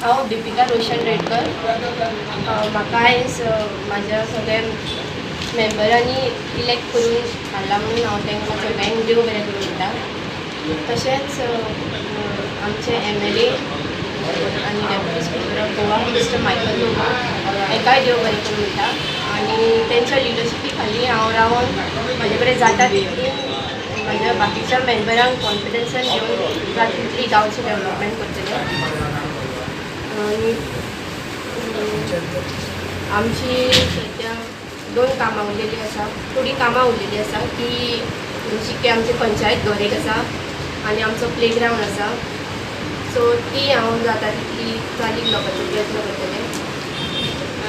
हांव दिपिका रोशन रेडकर. म्हाका आयज म्हाज्या सगळ्या मेंबरांनी इलेक्ट करून हाडला म्हणून हांव तांकां सगळ्यांक देव बरें करूं म्हणटा. तशेंच आमचे एमएलए आनी Deputy Speaker of Goa, Mister Michael Lobo, हांकांय देव बरें करूं म्हणटा आनी तेंच्या लिडरशिपी खाली हांव रावन म्हाजे कडेन जाता तितली म्हाज्या बाकीच्या मेंबरांक कॉन्फिडन्सान घेवन जाता तितली गांवची डेवलपमेंट करतलें. आनी आमची सद्या दोन कामां उरलेली आसा, थोडीं कामां उरलेली आसा की जशी की आमची पंचायत घर एक आसा आनी आमचो प्ले ग्रावंड आसा. सो ती हांव जाता तितली चालीक लावपाचो प्रयत्न करतलें.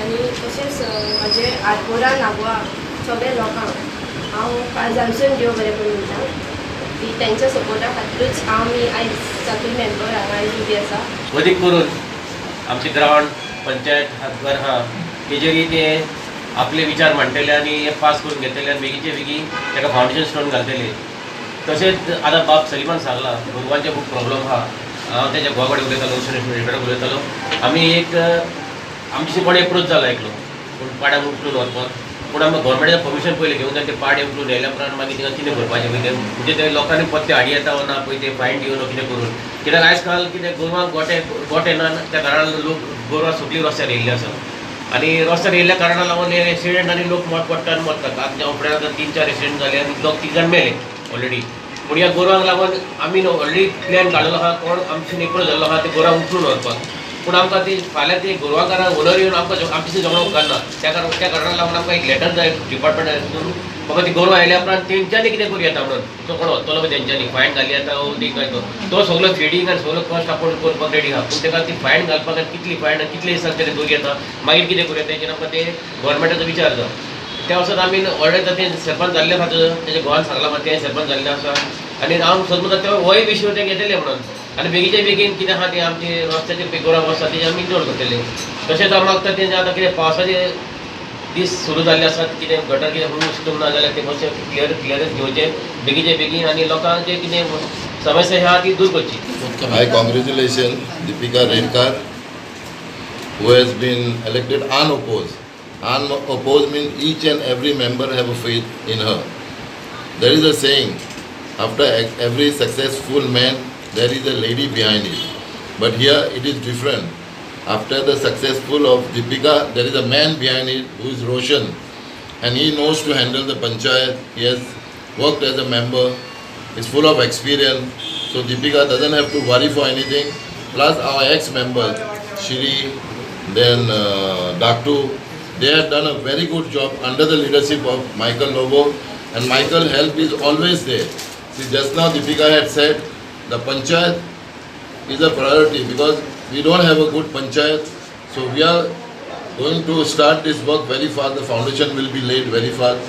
आनी तशेंच म्हजे आरपोरा नागवा सगळे लोकांक हांव काळजांसून देव बरें करूं म्हणटा की तेंच्या सपोर्टा खातीरूच हांव मी आयज सातूय मेंबर हांगा आयज उबी आसा. अदीक करून आमचे ग्रावंड पंचायत घर आहा, तेजेरय ते आपले विचार मांडटले आनी हे पास करून घेतले आनी बेगीचे बेगीन ताका फावंडेशन स्टोन घालतले. तशेंच आतां बाब सलीमान सांगलां, गोरवांचे खूब प्रॉब्लम आहा. हांव तेच्या घोवा कडेन उलयतालो, रोशन कडेन उलयतालो. आमी एक आमचे कोण एप्रोच जाला एकलो पूण पाड्याक उखलून व्हरपाक, पूण आमकां गव्हर्मेंटाचें परमिशन पयलें घेवन जाय. ते पाडे उखलून येयल्या उपरांत मागीर थिंगा कितें करपाचें पळय तें, म्हणजे ते लोकांनी पत्ते हाडी येता वा ना पळय ते फायन दिवन कितें करून. कित्याक आयज काल कितें गोरवांक गोटे गोटे ना, त्या कारणान लोक गोरवां सगळीं रस्त्यार येयल्ली आसा आनी रस्त्यार येयल्ल्या कारणान लागून हे एक्सिडेंट आनी लोक पडटा आनी मरतात. आतां उपरांत आतां तीन चार एक्सिडेंट जाले आनी दोग तीग जाण मेले ऑलरेडी. पूण ह्या गोरवांक लागून आमी ऑलरेडी प्लॅन काडलेलो आहा, कोण आमचे एप्रोच जाल्लो आहा ते गोरवांक उखलून व्हरपाक. पूण आमकां ती फाल्यां ती गोरवांकारां ओनर येवन आमकां आमचे झगडो उपकारना. त्या कारणाक लागून आमकां एक लेटर जाय डिपार्टमेंटातून, बाबा ती गोरवां आयल्या उपरांत तेंच्यांनी कितें करूं येता म्हणून. तो कोण वतलो पळय तेंच्यांनी फायन घाली येता वो ती काय तो सगलो फिडींग आनी सगलो कॉस्ट आपूण करपाक रेडी आहा, पूण ताका ती फायन घालपाक आनी कितली फायन आनी कितले दिसांक तेणें दवरूं येता, मागीर कितें करूं येता, तेजेर आमकां ते गव्हर्मेंटाचो विचार जाय. त्या वचत आमी ऑलरेडी तें सरपंच जाल्ले आसा, तेच्या घोवान सांगलां म्हाका, तें सरपंच जाल्लें आसा आनी हांव समजता ते होय विशय ते घेतले म्हणून आनी बेगीच्या बेगीन कितें आहा तें आमचे रस्त्याचेर गोरवां आसा तेजें आमी निवळ करतले. तशेंच हांव मागता तें आतां कितें पावसाचे दीस सुरू जाल्ले आसात, कितें गटर कितें उस्तूंक ना जाल्यार ते मातशें क्लियरन्स घेवचें बेगीचे बेगीन आनी लोकांचे कितें समस्या आहा ती दूर करची. I congratulation Deepika Redkar, who has been elected unopposed. Unopposed means each and every member have a faith in her. There is a saying, after every successful man, there is a lady behind it. But here it is different. After the successful of Deepika, there is a man behind it who is Roshan. And he knows to handle the panchayat. He has worked as a member, is full of experience. So Deepika doesn't have to worry for anything. Plus our ex-members, Shri, then Daktu, they have done a very good job under the leadership of Michael Lobo, and Michael help is always there. See, just now Deepika had said the panchayat is a priority because we don't have a good panchayat. So we are going to start this work very fast. The foundation will be laid very fast.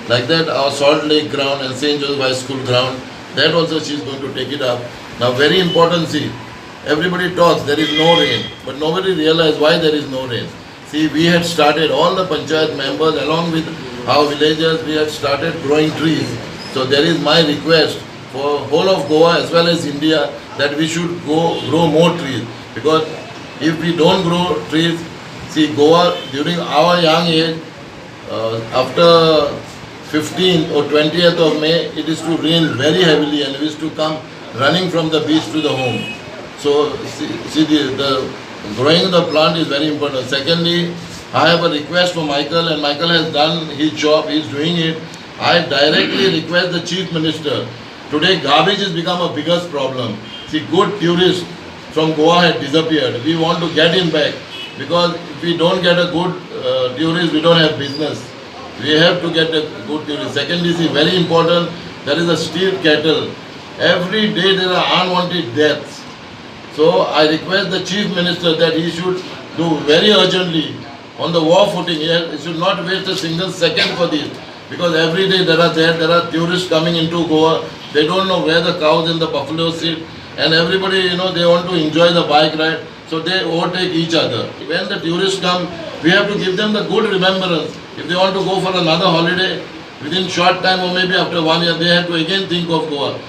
Like that, our Salt Lake ground and St. Joseph High School ground, that also she is going to take it up. Now, very important, see, everybody talks there is no rain, but nobody realizes why there is no rain. See, we had started, all the panchayat members along with our villagers, we had started growing trees. So there is my request for whole of Goa as well as India that we should go grow more trees, because if we don't grow trees, see, Goa during our young age, after 15th or 20th of May, it is to rain very heavily and we used to come running from the beach to the home. So see, the growing the plant is very important. Secondly, I have a request for Michael, and Michael has done his job, he is doing it. I directly request the Chief Minister. Today garbage has become a biggest problem. See, good tourists from Goa had disappeared. We want to get him back, because if we don't get a good tourist, we don't have business. We have to get a good tourist. Secondly, see, very important, there is a street cattle. Every day there are unwanted deaths. So I request the Chief Minister that he should do very urgently on the war footing. He should not waste a single second for this, because every day there are tourists coming into Goa. They don't know where the cows and the buffaloes sit, and everybody, they want to enjoy the bike ride, so they overtake each other. When the tourists come, we have to give them the good remembrance. If they want to go for another holiday, within short time or maybe after 1 year, they have to again think of Goa.